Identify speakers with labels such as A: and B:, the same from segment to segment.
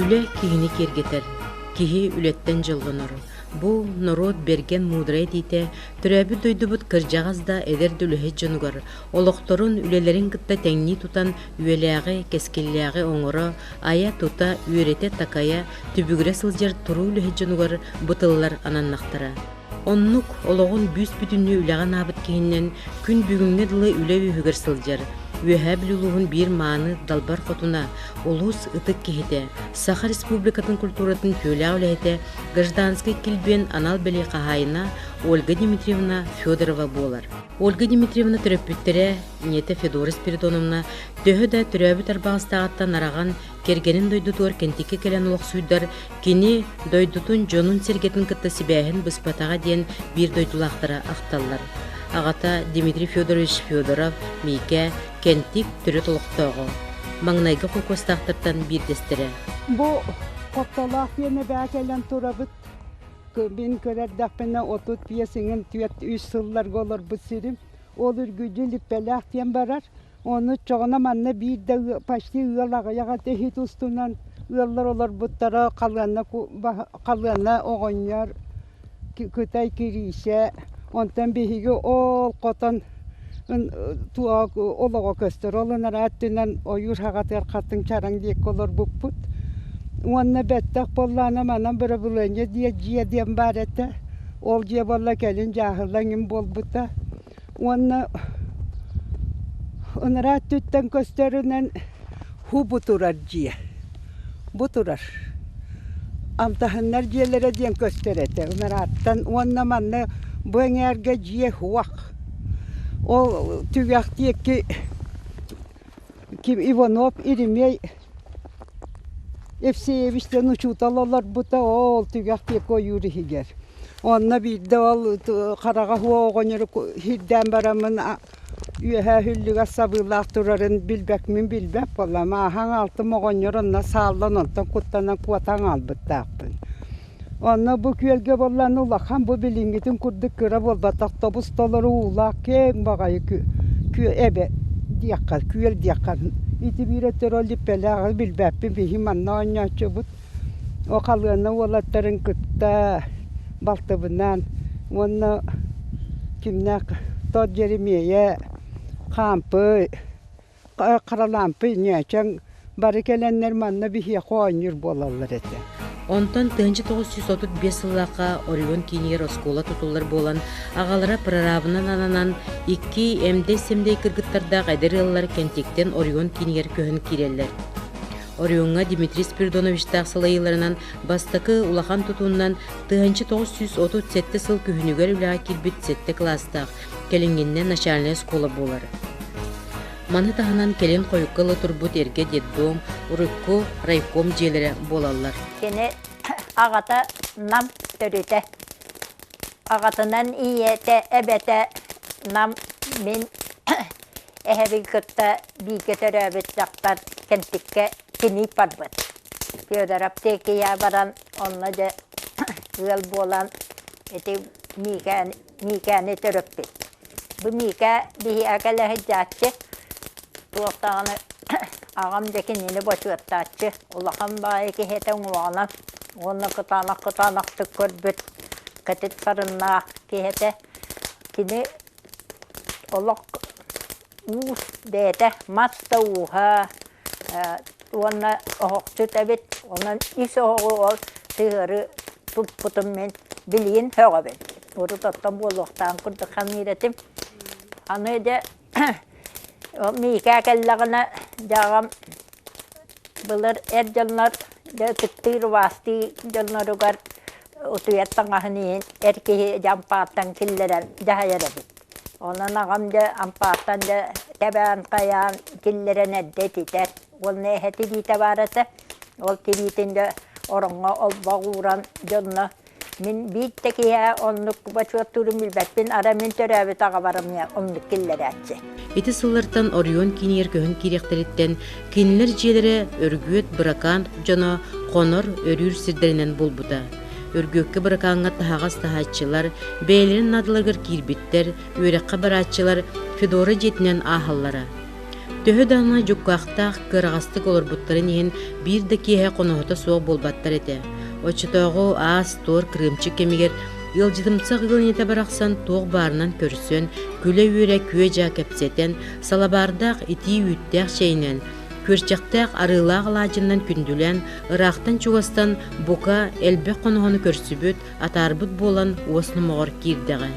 A: Үлэ киһини киэргэтэр, киһи үлэттэн дьоллонор. Бу норуот бэргэн муударай этиитэ төрөөбүт дойдубут кырдьаҕас да эдэр да үлэһит дьонугар олохторун үлэлэрин кытта тэҥнии тутан үйэлээҕи, кэскиллээҕи оҥоро, айа-тута, үөрэтэ-такайа, түбүгүрэ сылдьар туруу үлэһит дьонугар бу тыллар ананнахтара. Оннук олоҕун бүүс-бүтүннүү үлэҕэ анаабыт киһинэн күн бүгүҥҥэ дылы үлэ үөһүгэр сылдьар, Үөһээ Бүлүү улууһун биир мааны далбар хотуна, улуус ытык киһитэ, Саха Республикатын культуратын үтүөлээх үлэһитэ, гражданскай килбиэн анал бэлиэ хаһаайына Ольга Дмитриевна Федорова буолар. Ольга Дмитриевна төрөппүттэрэ, ийэтэ Федора Спиридоновна төһө да төрөөбүт Арбаҕастааҕыттан араҕан, кэргэнин дойдутугар Кэнтиккэ кэлэн олохсуйдар, кини дойдутун дьонун-сэргэтин кытта сибээһин быспатаҕа диэн биир дойдулаахтара ахталлар. Аҕата Дмитрий Федорович Федоров, Миикэ, Кэнтик төрүт олохтооҕо. Маҥнайгы холкуостаахтартан биирдэстэрэ.
B: Бу Хоптолоох диэн эбээ кэлэн турабыт. Мин көрөрдөхпүнэ 35 иҥин 4-3 сылларга олорбут сирим. Ол үргүдьү Липпэлээх диэн барар. Ону оччоҕуна манна биир да почти ыал аҕыйах этэ иһит устунан ыаллар олорбуттара халыанна халыанна оҕонньор Кытай Кириисэ онтон биһиги ол хотон олоҕо көстөр ол анараа өттүнэн ойуур саҕатыгар хатыҥ чараҥ диэки олорбуппут уонна бэттэх буоллаҕына манан бырабылыанньа диэ дьиэ диэн баар этэ ол дьиэ буолла кэлин дьааһыла эҥин буолбута Уонна ынараа өттүттэн көстөрүнэн ху бу турар дьиэ. Бу турар. Алтаһыннар дьиэлэрэ диэн көстөр этэ ынарааттан уонна манна бу эҥээргэ дьиэ суох. Ол түгэх диэки ким Иванов Еремей Евсеевич диэн учуутал олорбута ол түгэх диэки ойуур иһигэр. Онно биирдэ ол хараҕа суох оҕонньору сирдээн бараммын үөһээ үһүллүгэ сабыылаах турарын билбэкмин билбэт буоллам. Ааһан алтым оҕонньор онно сааллан онтон куттанан куотан хаалбыттаахпын. Онно бу күөлгэ буоллаҕына улахан бу билиҥҥитин курдук кыра буолбатах тобус толору уулаах киэҥ баҕайы эбэ диэххэ күөл диэххэ ити биир өттүгэр ол липпэлээҕи билбэппин биһи манна оонньооччубут о халыана уолаттарын кытта балтыбынаан уонна кимнээх тот Дьэримиэйэ Хаампый Харалаампый Ньээчэҥ бары кэлэннэр манна биһиэхэ оонньуур буолаллар этэ.
A: Онтон 1935 сыллаахха Орион киинигэр оскуола тутуллар буолан, аҕалара прорабынан ананан, икки эмдэй-сэмдэй кыргыттардаах эдэр ыаллар Кэнтиктэн Орион киинигэр көһөн киирэллэр. Орионҥа Дмитрий Спиридоновичтаах салайыыларынан бастакы улахан тутуунан 1937 сыл күһүнүгэр үлэҕэ киирбит сэттэ кылаастаах, кэлиҥҥиннэ начальнай оскуола буолар. Маны таһынан кэлин хойукка ыла турбут эргэ детдом, урукку райком дьиэлэрэ буолаллар.
C: Кини аҕата Нам төрүтэ. Аҕатынан ийэтэ, эбэтэ Нам мин эһэбин кытта бииргэ төрөөбүт дьахтар Кэнтиккэ киниип барбыт. Федоров Текия баран онно дьэ ыал буолан ити Миикээн Миикээни төрөппүт. Бу Миикээ биһиэхэ кэлэ сылдьааччы, туох даҕаны аҕам дьэ кинини бочуоттааччы, улахан баҕайы киһи этэ уҥуоҕунан уонна кытаанах-кытаанахтык көрбүт, кэтит сарыннаах киһи этэ. Кини олох уус бэйэтэ мас да ууһа уонна оһохчут эбит, онон ис оһоҕу ол сыһыары туппутум мин билигин сөҕөбүн. Урут оттон буолуохтааҕын курдук саныыр этим. Аны дьэ Миикээ кэллэҕинэ дьэ аҕам былыр эр дьоннор дьэ ытыктыыр убаастыы дьонноругар утуйар таҥаһын иһин эр киһи дьэ ампаартан киллэрэн дьаһайар эбит. Онон аҕам дьэ ампаартан дьэ тэбээн хайаан киллэрэн эрдэ ититэр. Уонна эһэ тириитэ баар этэ. Ол тириитин дьэ ороҥҥо олбох ууран дьонно мин биир да киһи оннук бочуоттуурун билбэппин, арай мин төрөөбүт аҕабар эмиэ оннук киллэрээччи.
A: Ити сыллартан Орион киинигэр көһөн киириэхтэриттэн кинилэр дьиэлэрэ Өргүөт Быракаан дьоно хонор, өрүүр сирдэринэн буолбута. Өргүөккэ Быракааҥҥа таһаҕас таһааччылар, бэйэлэрин наадаларыгар киирбиттэр, үөрэххэ барааччылар Федора дьиэтинэн ааһаллара. Төһө даҕаны дьуккаахтаах кыараҕастык олорбуттарын иһин биир да киэһэ хоноһото суох буолбаттар этэ. Оччотооҕу аас-туор кырыымчык кэмигэр ыалдьытымсах ыал ийэтэ барахсан туох баарынан көрсөн, күлэ-үөрэ күө-дьаа кэпсэтэн, салабаардаах итии үүттээх чэйинэн, күөрчэхтээх арыылаах алаадьыннан күндүлээн, ыраахтан-чугастан бука элбэх хоноһону көрсүбүт, атаарбыт буолан уос номоҕор киирдэҕэ.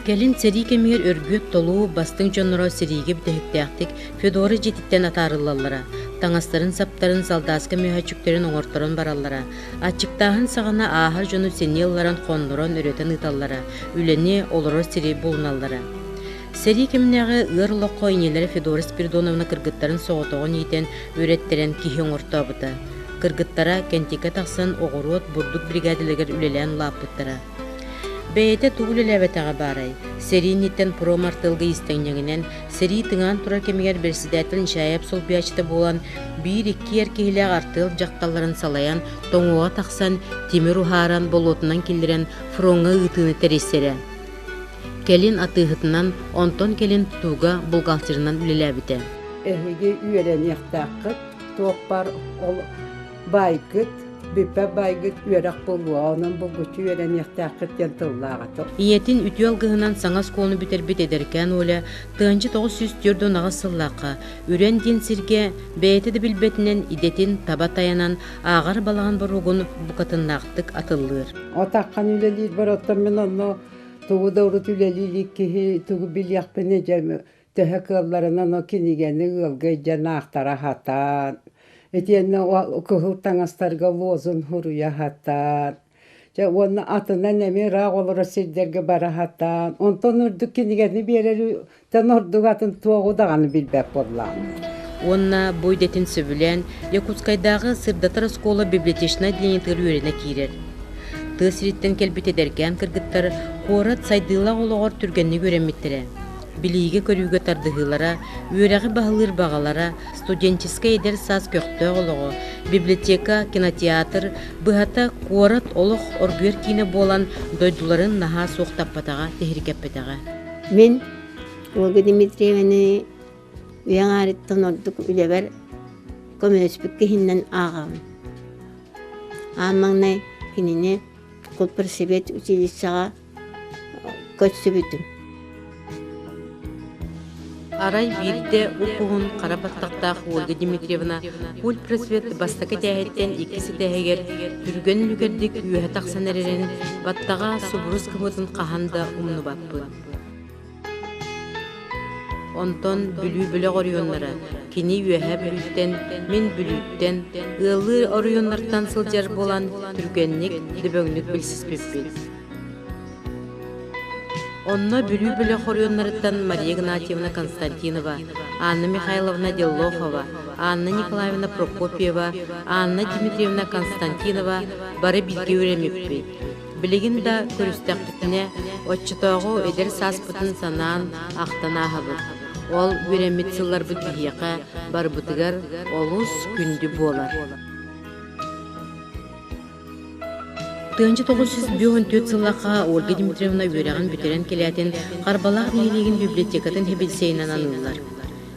A: Кэлин сэрии кэмигэр Өргүөт толуу бастыҥ дьонноро сэриигэ бүтэһиктээхтик Федора дьиэтиттэн атаарыллаллара, таҥастарын-саптарын, салдааска мөһөөччүктэрин оҥорторон бараллара, аччыктааһын саҕана ааһар дьону сэниэ ылларан хоннорон өрөтөн ыыталлара, үлэни, олорор сири булуналлара. Сэрии кэминээҕи ыар олоххо ийэлэрэ Федора Спиридоновна кыргыттарын соҕотоҕун иитэн, үөрэттэрэн киһи оҥортообута. Кыргыттара Кэнтиккэ тахсан оҕуруот, бурдук бригадаларыгар үлэлээн улааппыттара. Бэйэтэ тугу үлэлээбэтэҕэ баарай, сэрии инниттэн промартыалга иистэнньэҥинэн, сэрии тыҥаан турар кэмигэр председатель Нечаев солбуйааччыта буолан, биир-икки эр киһилээх артыал дьахталларын салайан, тоҥуоҕа тахсан, тимир уһааран, болуотунан киллэрэн фроҥҥа ыытыыны тэрийсэрэ. Кэлин атыыһытынан, онтон кэлин тутууга бухгалтерынан үлэлээбитэ.
B: Эһиги үөрэниэхтээххит, туох баар ол баайгыт, бүппэт баайгыт үөрэх буолуоҕа, онон булгуччу үөрэниэхтээххит диэн тыллаах этэ.
A: Ийэтин үтүө алгыһынан саҥа оскуоланы бүтэрбит эдэркээн Оля 1948 сыллаахха Үрэн диэн сиргэ бэйэтэ да билбэтинэн идэтин таба тайанан ааҕар балаҕан боруогун букатыннаахтык атыллыыр.
B: Отаххан үлэлиирбэр оттон мин онно тугу да урут үлэлии илик киһи тугу билиэхпиний дьэ төһө кыалларынан о кинигэни ыалга илдьэн аахтара сатаан итиэннэ кыһыл таҥастарга лозун суруйа сатаан дьэ уонна атынан эмиэ ыраах олорор сирдэргэ бара сатаан онтон ордук кинигэни биэрэртэн ордук атын туоҕу даҕаны билбэт буоллаҕым.
A: Уонна бу идэтин сөбүлээн Якутскайдааҕы сырдатар оскуола библиотечнай отделениетыгар үөрэнэ киирэр. Тыа сириттэн кэлбит эдэркээн кыргыттар куорат сайдыылаах олоҕор түргэнник үөрэммиттэрэ. Билиигэ-көрүүгэ тардыһыылара, үөрэҕи баһылыыр баҕалара, студенческай эдэр саас көхтөөх олоҕо, библиотека, кинотеатр, быһата, куорат олох оргуйар киинэ буолан дойдуларын наһаа суохтаппатаҕа, тэһиргэппэтэҕэ.
D: Мин Ольга Дмитриеваны үйэ аҥаарыттан ордук үлэбэр көмөлөспүт киһиннэн ааҕабын. Аан маҥнай кинини культпросвет училищеҕа көрсүбүтүм.
A: Арай биирдэ уп-уһун хара баттахтаах Ольга Дмитриевна культпросвет бастакы этээһиттэн иккис этээһигэр түргэн үлүгэрдик үөһэ тахсан эрэрин баттаҕа субурус гыммытын хаһан да умнубаппыт. Онтон Бүлүү бөлөх оройуоннара кини Үөһээ Бүлүүттэн, мин Бүлүүттэн, ыаллыы оройуоннартан сылдьар буолан түргэнник, дөбөҥнүк билсиспиппит. Онно Бүлүү бөлөх оройуоннарыттан Мария Игнатьевна Константинова, Анна Михайловна Деллохова, Анна Николаевна Прокопьева, Анна Дмитриевна Константинова бары бииргэ үөрэммиппит. Билигин да көрүстэхпитинэ, оччотооҕу эдэр сааспытын санаан, ахтан ааһабыт. Ол үөрэммит сылларбыт биһиэхэ барыбытыгар олус күндү буолар. 1954 сыллаахха Ольга Дмитриевна үөрэҕин бүтэрэн кэлээтин Харбалаах нэһилиэгин библиотекатын сэбиэдиссэйинэн аныыллар.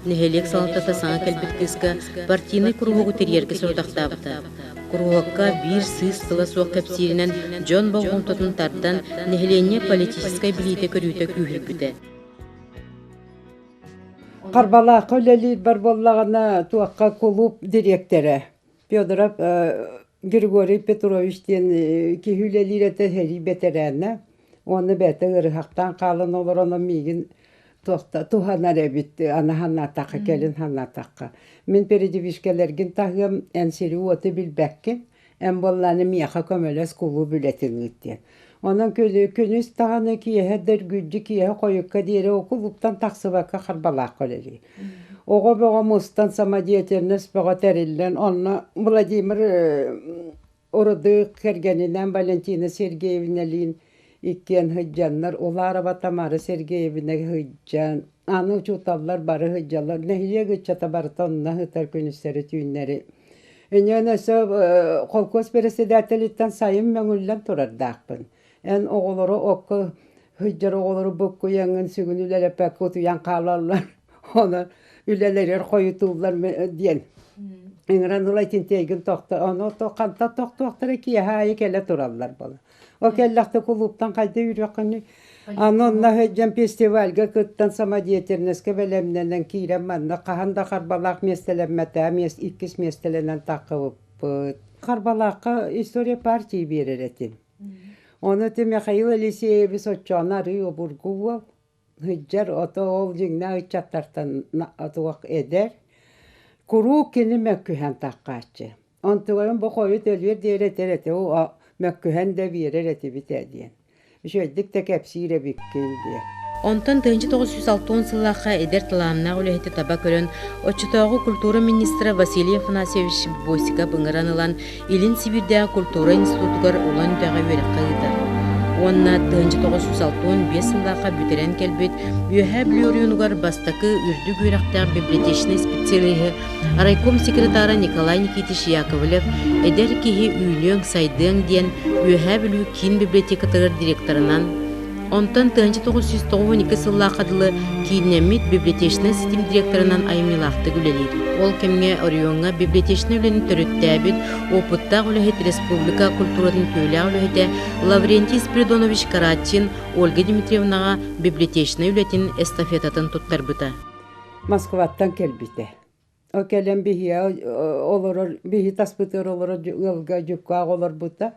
A: Нэһилиэк салалтата саҥа кэлбит кыыска партийнай куруһуогу тэрийэргэ сорудахтаабыта. Куруһуокка биир сыыс тыла суох кэпсииринэн дьон болҕомтотун тардан, нэһилиэнньэ политическай билиитэ-көрүүтэ күүһүрбүтэ.
B: Харбалаахха үлэлиирбэр буоллаҕына туохха кулууп дириэктэрэ Федоров Григорий Петрович диэн киһи үлэлиир этэ сэрии бэтэрээнэ уонна бэйэтэ ыарыһахтаан хаалан олорон миигин туохта туһанар эбит аны санаатахха кэлин санаатахха мин передвижкэлэргин таһыам эн сири-уоту билбэккин эн буоллааны миэхэ көмөлөс кулууп үлэтин ыыт диэн онон күнүс даҕаны киэһэ да үргүлдьү киэһэ хойукка диэри ол кулууптан тахсыбакка Харбалаахха үлэлиир оҕо бөҕө мустан самодеятельность бөҕө тэриллэн онно Владимир Урдык кэргэнинээн Валентина Сергеевналиин иккиэн сылдьаннар, Уларова Тамара Сергеевна сылдьан, аны учууталлар бары сылдьаллар, нэһилиэк ыччата барыта онно сытар күнүстэри-түүннэри. Инньэ өссө холкуос председателиттэн сайын мөҥүллэн турардаахпын. Эн оҕолору окко Сылдьар оҕолору буккуйаҥҥын сүгүн үлэлэппэккэ утуйан хаалаллар. Онон үлэлэригэр хойутууллар диэн. Ыҥыран ыла итинтиэйгин тохто, ону хантан тохтуохтара киэһэ аайы кэлэ тураллар буолан. Ол кэллэхтэ кулууптан хайда үүрүөххүнүй? Аны онно сылдьан фестивальга кыттан самодеятельноска бэлэмнэнэн киирэн манна хаһан да Харбалаах миэстэлэммэтэ, иккис миэстэлэнэн таххыбыппыт. Харбалаахха история партии биэрэр этим. Ону ити Михаил Елисеевич оччоҕуна арыый обургу уол, сылдьар, ото ол дьиҥнээх ыччаттартан туох эдэр. Куруук кини мөккүһэн таххааччы. Онтугарын бу хойут өлүөр диэри этэр этэ, оо, мөккүһэн да биэрэр этибит ээ диэн. Үчүгэйдик да кэпсиир эбиккин диэн.
A: Онтон 1960 сыллаахха эдэр талааннаах үлэһити таба көрөн, оччотооҕу культура министра Василий Афанасьевич Босиков ыҥыран ылан, Илин Сибиирдээҕи культура институтугар Улан-Үдэҕэ үөрэххэ ыытар. Уонна 1965 сыллаахха бүтэрэн кэлбит Үөһээ Бүлүү оройуонугар бастакы үрдүк үөрэхтээх библиотечнай специалиһы райком секретара Николай Никитич Яковлев эдэр киһи үүнүөҥ, сайдыаҥ диэн Үөһээ Бүлүү киин библиотекатыгар директорынан, онтон 1992 сыллаахха дылы кииннэммит библиотечнай ситим директорынан айымньылаахтык үлэлиир. Ол кэмҥэ оройуоҥҥа библиотечнай үлэни төрүттээбит опыттаах үлэһит республика культуратын үтүөлээх үлэһитэ Лаврентий Спиридонович Карачин Ольга Дмитриевнаҕа библиотечнай үлэтин эстафетатын туттарбыта.
B: Москваттан кэлбитэ. Ол кэлэн биһиэхэ олорор, биһи таспытыгар олорор ыалга дьуккаах олорбута.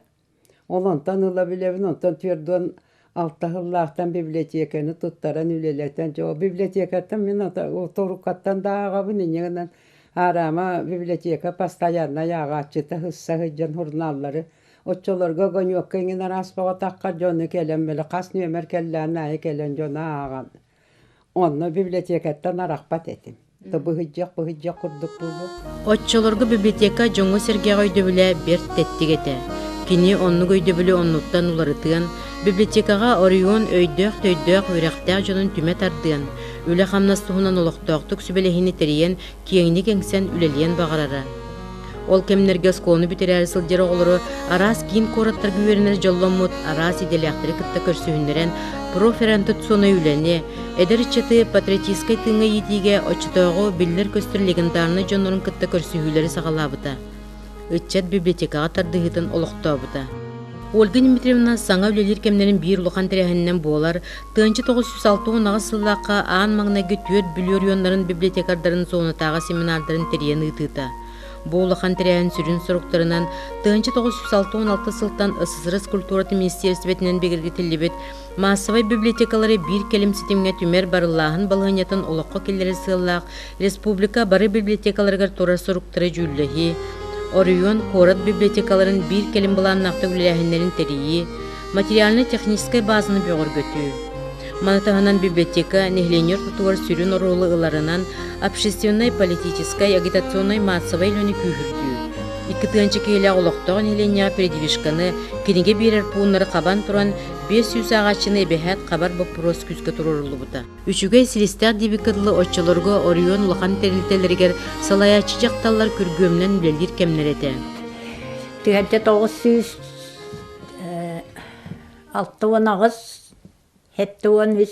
B: Ол онтон ыла билэбин, онтон 46 сыллаахтан библиотеканы туттаран үлэлэтэн, дьэ ол библиотекаттан мин торуккаттан да ааҕабын, инньэ гынан Араама библиотека постояннай ааҕааччыта сысса сылдьан журналлары оччолорго огонёкка иҥин араас бөҕө-тахха дьону кэлэн били хас нүөмэр кэллэҕин аайы кэлэн дьону ааҕан Онно библиотекаттан арахпат этим. Быһыйдьах быһыйдьах курдук буолуо.
A: Оччолорго библиотека дьоҥҥо-сэргэҕэ өйдөбүлэ бэрт тэттик этэ. Кини оннук өйдөбүлү оннуттан уларытыан, библиотекаҕа оройуон өйдөөх-төйдөөх үөрэхтээх дьонун түмэ тардыан, үлэ-хамнас туһунан олохтоохтук сүбэлэһиини тэрийэн киэҥник эҥсэн үлэлиэн баҕарара. Ол кэмнэргэ оскуоланы бүтэрээри сылдьар оҕолору араас киин куораттарга үөрэнэр дьолломмут араас идэлээхтэри кытта көрсүһүннэрэн профориентационнай үлэни, эдэр ыччаты патриотическай тыыҥҥа иитиигэ оччотооҕу биллэр-көстөр легендарнай дьоннорун кытта көрсүһүүлэри саҕалаабыта. Ыччат библиотекаҕа тардыһыытын олохтообута. Ольга Дмитриевна саҥа үлэлиир кэмнэрин биир улахан тэрээһининэн буолар 1968 сыллаахха аан маҥнайгы түөрт Бүлүү оройуоннарын библиотекардарын зонатааҕы семинардарын тэрийэн ыытыыта. Бу улахан тэрээһин сүрүн соруктарынан 1966 сылтан СССР культуратын министиэристибэтинэн бигэргэтиллибит маассабай библиотекалары биир кэлим ситимҥэ түмэр барыллааһын балаһыанньатын олоххо киллэрэр сыаллаах республика бары библиотекаларыгар турар соруктары дьүүллэһии, оройуон, куорат библиотекаларын биир кэлим былааннаахтык үлэлээһиннэрин тэрийии, материальнай-техническэй базаны бөҕөргөтүү. Маны таһынан библиотека нэһилиэнньэ ортотугар сүрүн оруолу ыларынан общественнай, политическай, агитационнай маассабай үлэни күүһүрдүү. 2 тыһыынча киһилээх олохтоох нэһилиэнньэҕэ передвижканы, кинигэ биэрэр пууннары хабан туран 500 ааҕааччыны эбэһээт хабар боппуруос күүскэ туруоруллубута. Үчүгэй силистээх диэбиккэ дылы оччолорго оройуон улахан тэрилтэлэригэр салайааччы дьахталлар күргүөмүнэн үлэлиир кэмнэрэ этэ.
C: 1968 73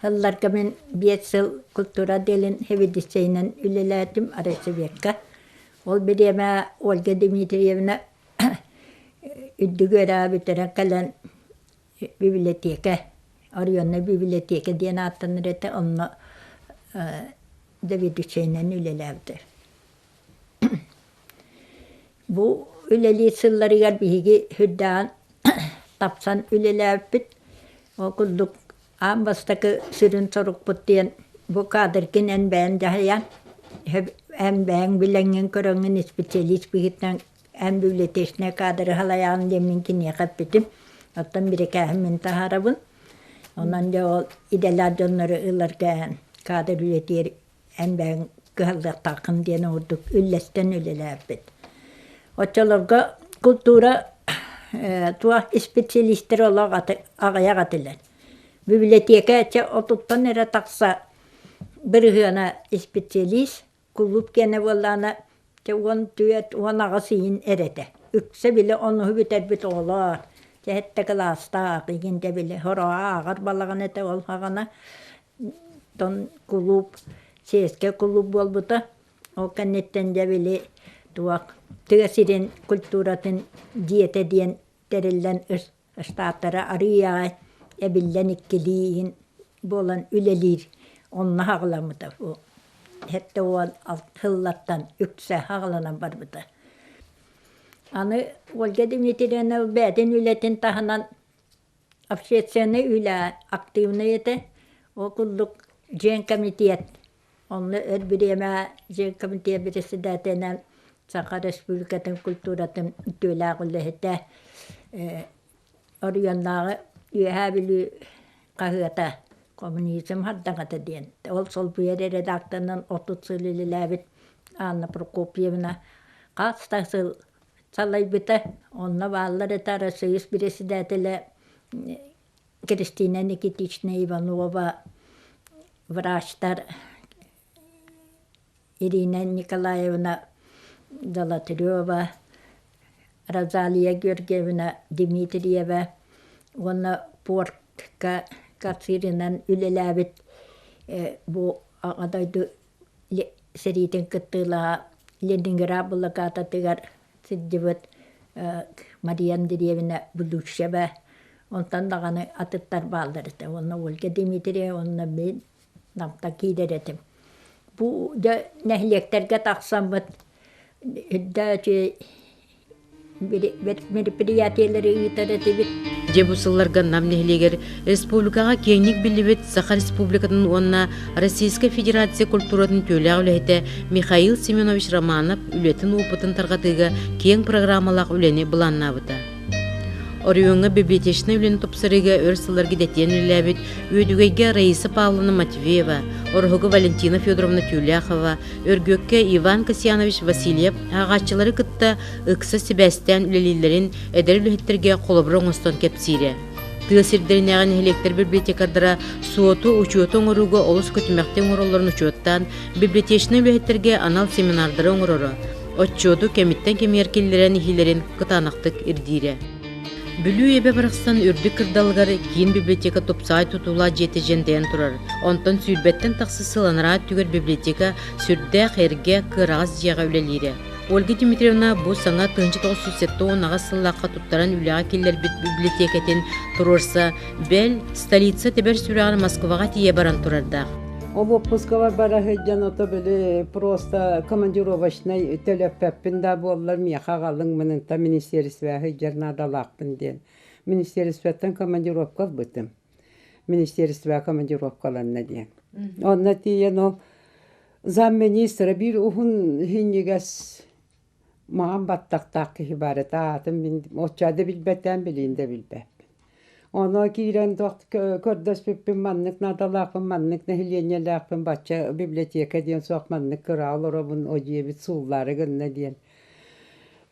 C: сылларга мин 5 сыл культура отделын сэбиэдиссэйинэн үлэлээтим Арасыбекка. Ол бириэмэ Ольга Дмитриевна үрдүк үөрэҕи бүтэрэн кэлэн библиотека, оройуоннай библиотека диэн ааттанар этэ, онно заведующайынан үлэлээбитэ. Бу үлэлиир сылларыгар биһиги сүрдээҕин тапсан үлэлээбиппит. Ол курдук аан бастакы сүрүн сорукпут диэн бу кадргын эн бэйэҥ дьаһайан, эн бэйэҥ билэҥҥин көрөҥҥүн специалист быһыытынан эн библиотечнай кадры халайаҕын диэн мин киниэхэ эппитим. Оттон бирикээһин мин таһаарабын. Онон дьэ ол идэлээх дьоннору ыларга эн кадр үлэтигэр эн бэйэҥ кыһаллыахтааххын диэн ордук үллэстэн үлэлээбит. Оччолорго култуура туох исписэлиистэрэ олох аҕыйах этилэр. Библиотека чэ отуттан эрэ тахса бырыһыана исписэлиис, кулууп киэнэ буоллаҕына чэ 14, 18 ыйын эрэ этэ. Үксэ били онуһу бүтэрбит оҕолор. Сэттэ кылаастаах игин да били хороҕо ааҕар балаҕан этэ ол саҕана тон кулууп сиэскэ кулууп буолбута. Ол кэнниттэн дьэ били туох тыа сирин культуратын дьиэтэ диэн тэриллэн штаттара арыый аҕай эбиллэн иккилии буолан үлэлиир онно аҕаламмыта 76 сыллартан үксэ аҕаланан барбыта. Аны Ольга Дмитриевна бэйэтин үлэтин таһынан общественнай үлэ активнай этэ. Ол курдук дьиэн комитет онно өр бириэмэ дьиэн комитет председателинэн Саха Республикатын культуратын үтүөлээх үлэһитэ оройуоннааҕы Үөһээ Бүлүү хаһыата «Коммунизм хардаҥата» диэн ол солбуйар редакторынан 30 сыл үлэлээбит Анна Прокопьевна хас да сыл салайбыта. Онно бааллар этэ Россия председателэ Кристина Никитична Иванова, врачтар Ирина Николаевна Золотарева, Розалия Георгиевна Дмитриева уонна портка кассирынан үлэлээбит бу Аҕа дойду сэриитин кыттыылааҕа Ленинград блокадатыгар сылдьыбыт Мария Андреевна Будущева, онтон даҕаны атыттар бааллар этэ. Уонна Ольга Дмитриева уонна мин Намтан киирэр этим. Бу дьэ нэһилиэктэргэ тахсаммыт үрдээчи мероприятиелэри ыытар этибит.
A: Дьэ бу сылларга Нам нэһилиэгэр республикаҕа киэҥник биллибит Саха Республикатын уонна Российскай Федерация культуратын түөлээх үлэһитэ Михаил Семенович Романов үлэтин опытын тарҕатыыга киэҥ программалаах үлэни былааннаабыта. Оройуоҥҥа библиотечнай үлэни тупсарыыга өр сылларга дэтиэн үлэлээбит Үөдүгэйгэ Раиса Павловна Матвеева, Ороһуга Валентина Федоровна Тюляхова, Өргүөккэ Иван Касьянович Васильев ааҕааччылары кытта ыкса сибээстээн үлэлииллэрин эдэр үлэһиттэргэ холобур оҥостон кэпсиирэ. Тыа сирдэринээҕи нэһилиэктэр библиотекардара суоту, учуоту оҥорууга олус көтүмэхтик оҥороллорун учуоттаан, библиотечнай үлэһиттэргэ анал семинардары оҥороро, отчуоту кэмиттэн кэмигэр киллэрэн иһиилэрин кытаанахтык ирдиирэ. Бүлүү эбэ барахсан үрдүк кырдалыгар киин библиотека тупсаҕай тутуулаах дьиэтэ дьэндэйэн турар. Онтон сүүрбэттэн тахса сыл анараа өттүгэр библиотека сүрдээх эргэ, кыараҕас дьиэҕэ үлэлиирэ. Ольга Дмитриевна бу саҥа 1978 сыллаахха туттаран үлэҕэ киллэрбит библиотекатын туруорса, бэл, столица тэбэр сүрэҕэр Москваҕа тиийэ баран турардаах.
B: Ол отпускабар бара сылдьан ото били просто командировочнай төлөппөппүн да буоллар миэхэ аҕалыҥ мынынта министерствоҕа сылдьар наадалаахпын диэн. Министерствоттан командировка ылбытым. Министерствоҕа командировкаланна диэн. Онно тиийэн ол замминистра биир уһун синньигэс маҕан баттахтаах киһи баар этэ аатын мин оччо да билбэтээн билиин да билбэппин. Ону киирэн туох көрдөспүппүн маннык наадалаахпын, маннык нэһилиэнньэлээхпин, бачча библиотека диэн суох маннык кыра олоробун, о дьиэбит сууллаары гынна диэн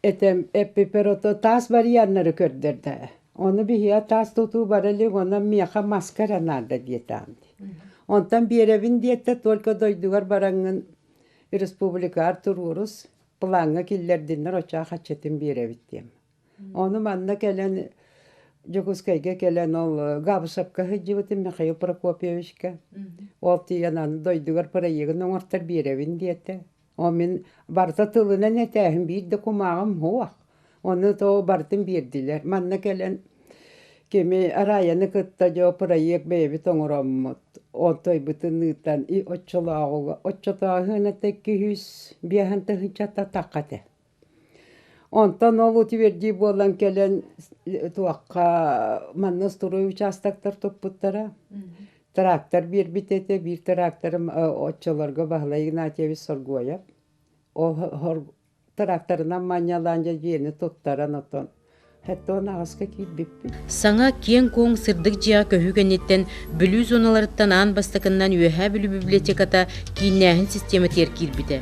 B: этэн эппиппэр ото таас варианнары көрдөрдө. Ону биһиэхэ таас тутуу бара илик, онон миэхэ маска эрэ наада диэтэҕим дии. Онтон биэрэбин диэтэ, только дойдугар бараҥҥын республикаҕар туруорус, плаҥҥа киллэрдиннэр, оччоҕо хаччытын биэрэбит диэм. Ону манна кэлэн Дьокуускайга кэлэн ол Габышевка сылдьыбытым Михаил Прокопьевичка. Ол тиийэн аны дойдугар проегын оҥортор биэрэбин диэтэ. Ол мин барыта тылынан этээһин биир да кумааҕым суох. Ону то барытын биэрдилэр. Манна кэлэн кими Раяны кытта дьо проект бэйэбит оҥороммут. Онтойбутун ыытан и оччолооҕуга оччотооһуна 205 тыһыынчата тахха этэ. Онтон ол утвердии буолан кэлэн туохха манна строй участоктар туппуттара. Трактор биэрбит этэ, биир тракторым оччолорго Баһылай Игнатьевич Соргуоев. Ол тракторынан манньалаан дьэ дьиэни туттаран отон Хэттон аҕыска киирбиппит.
A: Саҥа киэҥ-куоҥ сырдык дьиэҕэ көһүү кэнниттэн Бүлүү зоналарыттан аан бастакыннан Үөһээ Бүлүү библиотеката кииннээһин систиэмэтигэр киирбитэ.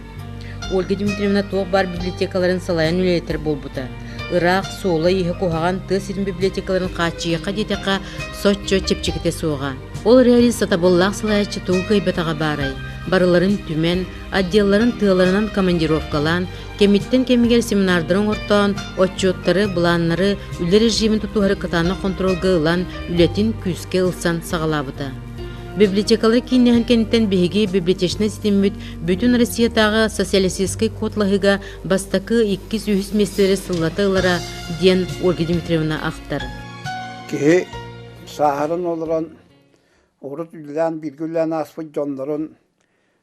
A: Ольга Дмитриевна туох баар библиотекаларын салайан үлэлэтэр буолбута. Ыраах, суола-ииһэ куһаҕан тыа сирин библиотекаларын хааччыйыахха диэтэххэ, соччо чэпчэкитэ суоҕа. Ол эрээри сатабыллаах салайааччы тугу кыайбатаҕа баарай, барыларын түмэн, отделларын тыаларынан командировкалаан, Кэмиттэн кэмигэр семинардары оҥортоон, отчуоттары, былааннары, үлэ режимин тутуһары кытаанах хонтуруолга ылан, үлэтин күүскэ ылсан саҕалаабыта. Библиотекалары кииннэһэн кэнниттэн биһиги библиотечнай ситиммит бүтүн Россиятааҕы социалистическай куотлаһыыга бастакы, иккис, үһүс миэстэлэри сыллата ылара, диэн Ольга Дмитриевна ахтар.
E: Киһи сааһыран олорон урут үлэлээн бииргэ үлэлээн ааспыт дьоннорун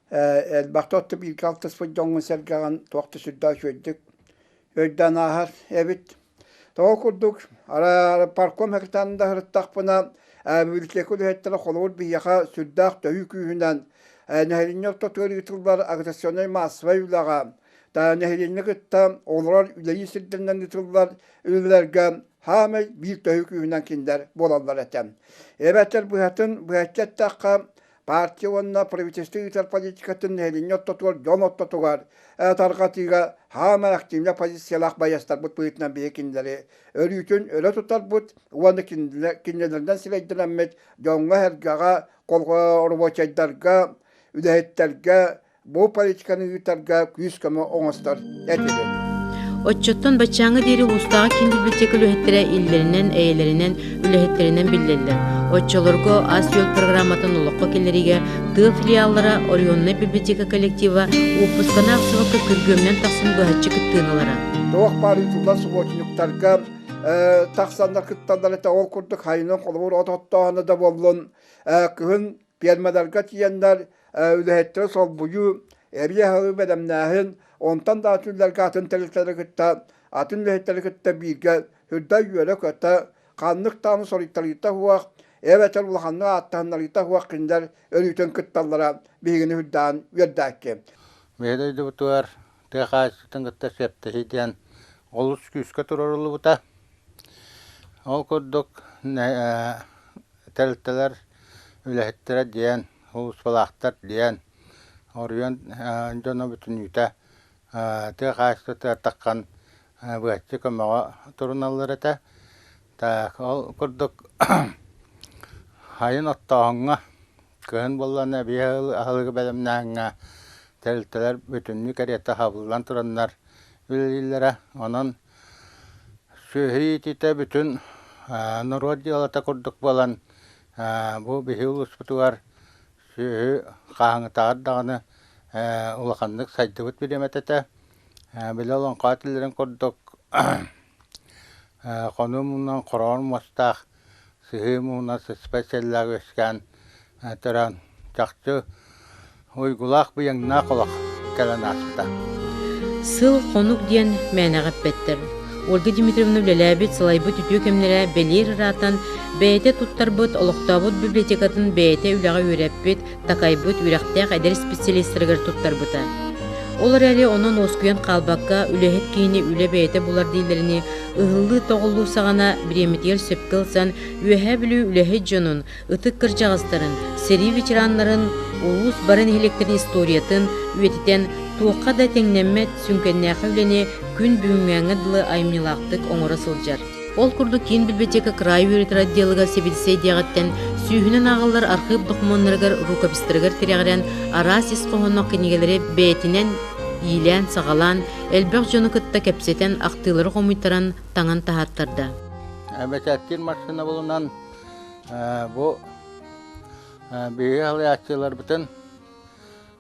E: элбэхтэ отто бииргэ алтыспыт дьоҥҥун-сэргэҕин туох да сүрдээх үчүгэйдик өйдөөн ааһар эбит. Тоҕо курдук парком хектаанын да сырыттахпына библиотека үлэһиттэрэ холобур биһиэхэ сүрдээх төһүү күүһүнэн нэһилиэнньэ ортотугар ыытыллар агитационнай маассабай үлэҕэ нэһилиэнньэ кытта олорор үлэлиир сирдэринэн ыытыллар үлэлэргэ хаамай биир төһүү күүһүнэн кинилэр буолаллар этэ. Эбэтэр быһатын быһаччы эттэххэ партия уонна правительство ыытар политикатын нэһилиэнньэ ортотугар, дьон ортотугар тарҕатыыга хаамай активнай позициялаах байыастарбыт быһыытынан биһи кинилэри өрүүтүн өрө тутарбыт уонна кинилэринэн сирэйдэнэммит дьоҥҥо-сэргэҕэ, рабочайдарга, үлэһиттэргэ бу политиканы ыытарга күүс-көмө оҥостор этибит.
A: Оччоттон баччааҥҥа диэри улуустааҕы киин библиотека үлэһиттэрэ иллэринэн, эйэлэринэн, үлэһиттэринэн биллэллэр. Оччолорго ас-үөл программатын олоххо киллэриигэ тыа филиаллара Орионнай библиотека коллектива уоппусканы аахсыбакка күргүөмүнэн тахсан быһаччы кыттыыны ылара.
E: Туох баар ыытыллар субуотунньуктарга тахсаннар кытталлар этэ. Ол курдук хайынан холобур от оттооһуна да буоллун, кыһын пиэрмэлэргэ тиийэннэр үлэһиттэри солбуйуу, эбии аһылыгы бэлэмнээһин, онтон да атын үлэлэргэ атын тэрилтэлэри кытта, атын үлэһиттэри кытта бииргэ сүрдээх үөрэ-көтө, ханнык даҕаны соруйтарыыта суох, эбэтэр улаханнык ааттаһыннарыыта суох кинилэр өрүүтүн кытталлара биһигини сүрдээҕин үөрдээччи.
F: Биһиги дойдубутугар тыа хаһаайыстыбатын кытта сөптөһүү диэн олус күүскэ туруоруллубута. Ол курдук тэрилтэлэр үлэһиттэрэ диэн, сулууспалаахтар диэн, оройуон дьоно бүтүннүүтэ тыа хаһаайыстыбатыгар таххан быһаччы көмөҕө туруналлар этэ. Так, ол курдук сайын оттооһуҥҥа, кыһын буоллаҕына эбии аһылыгы бэлэмнээһиҥҥэ тэрилтэлэр бүтүннүү кэриэтэ хабыллан тураннар үлэлииллэрэ. Онон сүөһү иитиитэ бүтүн норуот дьыалата курдук буолан, бу биһиги улууспутугар сүөһү хаһааҥҥытааҕар даҕаны улаханнык сайдыбыт бириэмэтэ этэ. Били олоҥхо этиллэрин курдук хонуу муҥунан хороҕор муостаах, сыһыы муҥунан сыспай сэллээх үөскээн төрөөн чахчы уйгулаах быйаҥнаах олох кэлэн ааспыта.
A: Сыл хонук диэн мээнэҕэ эппэттэр. Ольга Дмитриевна үлэлээбит, салайбыт үтүө кэмнэрэ бэлиэр ыраатан, бэйэтэ туттарбыт, олохтообут библиотекатын бэйэтэ үлэҕэ үөрэппит, такайбыт үөрэхтээх эдэр специалистарыгар туттарбыта. Ол эрээри онон уоскуйан хаалбакка, үлэһит киһини үлэ бэйэтэ булар дииллэринии, ыһыллыы-тоҕуллуу саҕана бириэмэтигэр сөпкө ылсан, Үөһээ Бүлүү үлэһит дьонун, ытык кырдьаҕастарын, сэрии ветераннарын, улуус бары нэһилиэктэрин историятын үйэтитэн туохха да тэҥнэммэт сүҥкэннээхи үлэни күн бүгүҥҥээҥҥэ дылы айымньылаахтык оҥоро сылдьар. Ол курдук киин библиотека кыраайы үөрэтэр отделыгар сэбиэдиссэй диэҕиттэн сүүһүнэн ааҕыллар архыып докумуоннарыгар, рукопистарыгар тирэҕирэн араас ис хоһоонноох кинигэлэри бэйэтинэн иилээн-саҕалаан, элбэх дьону кытта кэпсэтэн, ахтыылары хомуйтаран, таҥан таһааттарда.
F: Бэчээттиир массыына булунан бу биһиги салайааччыларбытын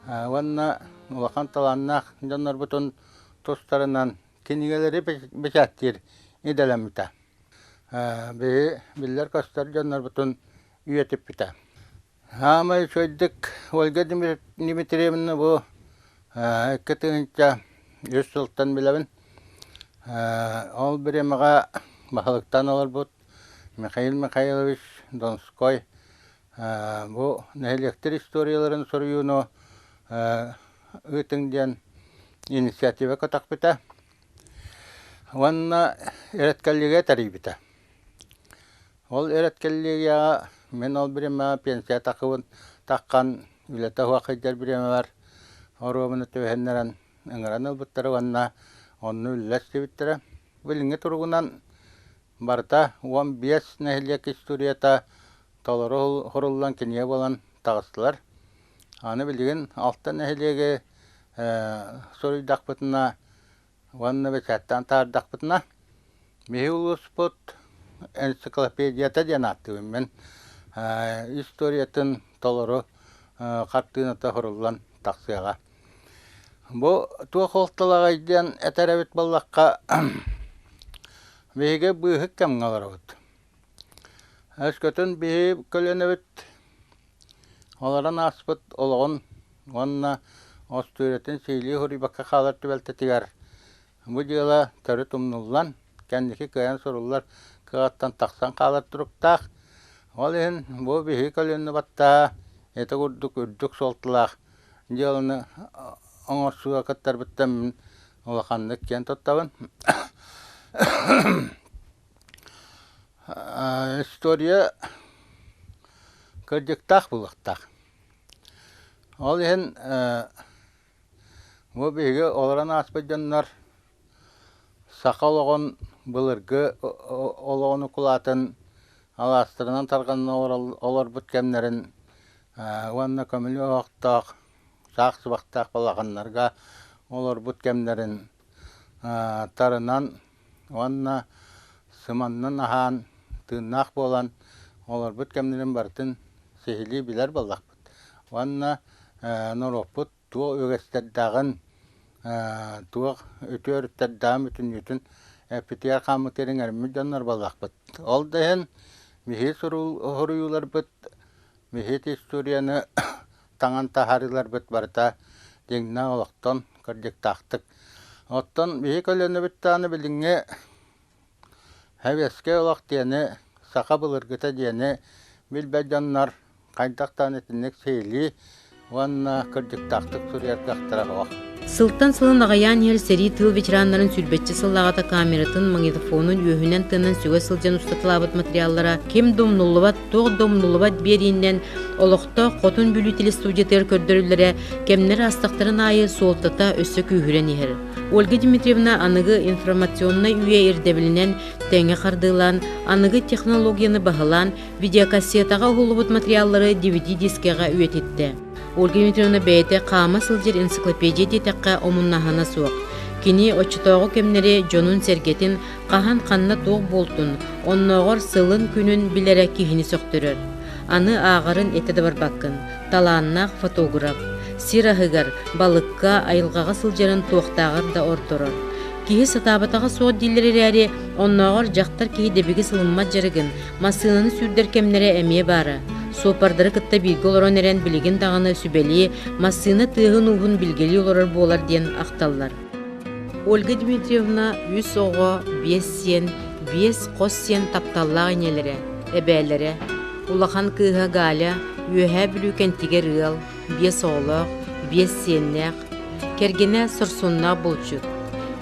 F: уонна улахан талааннаах дьоннорбутун тустарынан кинигэлэри бэчээттиир идэлэммитэ. Биһи биллэр-көстөр дьоннорбутун үйэтиппитэ. Саамай үчүгэйдик Ольга Дмитриевна бу 2003 сылтан билэбин. Ол бириэмэҕэ баһылыктаан олорбут Михаил Михайлович Донской бу нэһилиэктэр историяларын суруйууну ыытыҥ диэн инициатива көтөхпүтэ уонна редколлегия тэрийбитэ. Ол редколлегияҕа мин ол бириэмэҕэ пенсия таххыбын таххан үлэтэ суох сылдьар бириэмэбэр оруобуна түбэһиннэрэн ыҥыран ылбыттара уонна онно үллэстибиттэрэ. Билиҥҥи туругунан барыта 15 нэһилиэк историята толору суруллан кинигэ буолан таҕыстылар. Аны билигин алта нэһилиэги суруйдахпытына. Уонна бэчээттээн таһаардахпытына, биһи улууспут энциклопедията диэн ааттыыбын мин. Историятын толору хартыыната суруллан тахсыаҕа. Бу туох суолталааҕый диэн этэр эбит буоллахха, биһиги быыһык кэмҥэ олоробут. Өскөтүн биһи көлүөнэбит олорон ааспыт олоҕун уонна остуоруйатын сиһилии суруйбакка хаалар түбэлтэтигэр бу дьыала төрүт умнуллан, кэнники кыайан суруллар кыаҕыттан тахсан хаалар туруктаах. Ол иһин бу биһиги көлүөнэ баттаһа ити курдук үрдүк суолталаах дьыаланы оҥорсууга кыттарбыттан мин улаханнык киэн туттабын. История кырдьыктаах буолуохтаах. Ол иһин бу биһиги олорон ааспыт дьоннор саха олоҕун былыргы олоҕун укулаатын алаастарынан тарҕанан олорбут кэмнэрин уонна көмүлү оһохтоох, саах сыбахтаах балаҕаннарга олорбут кэмнэрин тарынан уонна сыманнан аһаан, тыыннаах буолан олорбут кэмнэрин барытын сиһилии билэр буоллахпыт. Уонна норуоппут туох үгэстэрдээҕин, туох үтүө өрүттэрдээҕин бүтүннүүтүн эппитигэр хааммытыгар иҥэриммит дьоннор буоллахпыт. Ол да иһин биһиги суруйууларбыт Биһиги историяны таҥан таһаарыыларбыт барыта дьиҥнээх олохтон кырдьыктаахтык. Оттон биһиги көлүөнэбит даҕаны билиҥҥи сэбиэскэй олох диэни, саха былыргыта диэни билбэт дьоннор хайдах даҕаны итинник сиһилии уонна кырдьыктаахтык суруйар кыахтара суох.
A: Сылтан сылын аҕыйаан иһэр сэрии тыыл ветераннарын сүүрбэччэ сыллааҕыта камератын, магнитофонун үөһүнэн тыынан сүгэ сылдьан устаталаабыт материаллара ким да умнуллубат, туох да умнуллубат биэриинэн олохтоох Хотун Бүлүү телестудиятыгар көрдөрүллэрэ кэмнэр аастахтарын аайы суолтата өссө күүһүрэн иһэр. Ольга Дмитриевна аныгы информационнай үйэ ирдэбилинэн тэҥэ хардыылаан, аныгы технологияны баһылаан, Видеокассетаҕа уһуллубут материаллары DVD-дискэҕэ үйэтиттэ. Ольга Дмитриевна бэйэтэ хаама сылдьар энциклопедия диэтэххэ омуннаһана суох. Кини оччотооҕу кэмнэри дьонун-сэргэтин хаһан ханна туох буолтун, оннооҕор сылын-күнүн билэрэ киһини сөхтөрөр. Аны ааҕарын этэ да барбаккын, талааннаах фотограф. Сир аһыгар, балыкка, айылҕаҕа сылдьарын туохтааҕар да ордорор. Киһи сатаабатаҕа суох дииллэр эрээри, оннооҕор дьахтар киһи дэбигис ылыммат дьарыгын, массыынаны сүүрдэр кэмнэрэ эмиэ баара. Суоппардары кытта бииргэ олорон эрэн билигин даҕаны сүбэлии, массыына тыаһын-ууһун билгэлии олорор буолар диэн ахталлар. Ольга Дмитриевна үс оҕо, биэс сиэн, биэс хос сиэн тапталлаах ийэлэрэ, эбээлэрэ. Улахан кыыһа Галя Үөһээ Бүлүү Кэнтигэр ыал, биэс оҕолоох, биэс сиэннээх, кэргэнэ сорсуннаах булчут.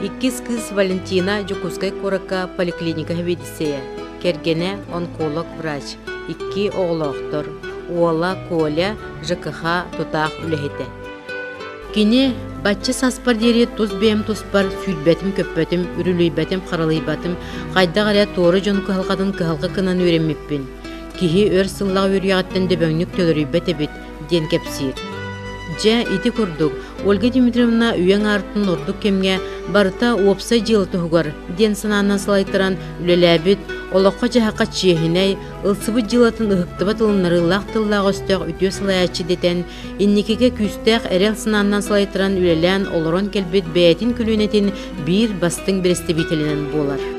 A: Иккис кыыс Валентина Дьокуускай куоракка поликлиника сэбиэдиссэйэ, кэргэнэ онколог-врач, икки оҕолоохтор, уола Коля ЖКХ тутаах үлэһитэ. Кини бачча сааспар диэри тус бэйэм туспар сүүрбэтим-көппөтүм, үрүлүйбэтим-харалыйбатым, хайдах эрэ туора дьон кыһалҕатын кыһалҕа гынан үөрэммиппин. Киһи өр сыллаах үөрүйэҕиттэн дөбөҥнүк төлөрүйбэт эбит, диэн кэпсиир. Дьэ, ити курдук, Ольга Дмитриевна үйэҥ аартын ордук кэмҥэ барыта уопсай дьыала туһугар диэн санаанан салайтаран үлэлээбит, олоххо-дьаһахха чиэһинэй, ылсыбыт дьыалатын ыһыктыбат ылыннарыылаах тыллаах-өстөөх үтүө салайааччы дэтэн, инникигэ күүстээх эрэл санаанан салайтаран үлэлээн олорон кэлбит бэйэтин көлүөнэтин биир бастыҥ бэрэстэбиитэлинэн буолар.